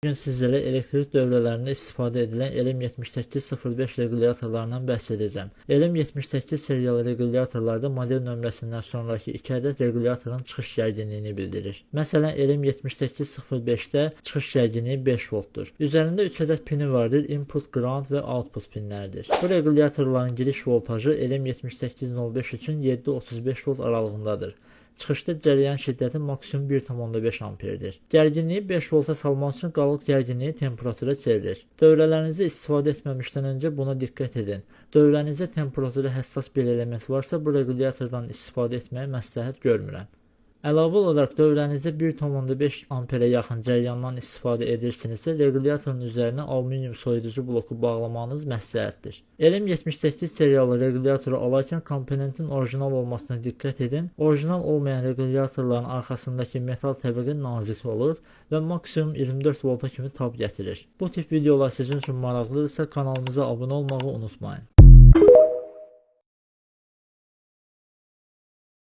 Bugün sizlərə elektrik dövrələrində istifadə edilən LM7805 requlyatorlarından bəhs edəcəm. LM78 seriyalı requlyatorlarda model nömrəsindən sonrakı 2 ədəd requlyatorun çıxış gərginliyini bildirir. Məsələn, LM7805-də çıxış gərginliyi 5 voltdur. Üzərində 3 ədəd pini vardır: input, ground və output pinləridir. Bu requlyatorların giriş voltajı LM7805 üçün 7-35 volt aralığındadır. Çıxışda cərəyan şiddəti maksimum 1,5 amperdir. Gərginliyi 5 volta salmaq üçün qalıq gərginliyi temperatura çevirir. Dövrələrinizi istifadə etməmişdən öncə buna diqqət edin. Dövrənizdə temperatura həssas bir element varsa, bu requlyatordan istifadə etməyi məsləhət görmürəm. Əlavə olaraq dövrənizdə 1,5 amperə yaxın cərəyandan istifadə edirsinizsə, requlyatorun üzərinə alüminium soyuducu bloku bağlamanız məsləhətdir. LM78 seriyalı requlyatoru alarkən komponentin orijinal olmasına diqqət edin. Orijinal olmayan requlyatorların arxasındakı metal təbəqə nazik olur və maksimum 24 volta kimi tab gətirir. Bu tip videolar sizin üçün maraqlıdırsa, kanalımıza abunə olmağı unutmayın.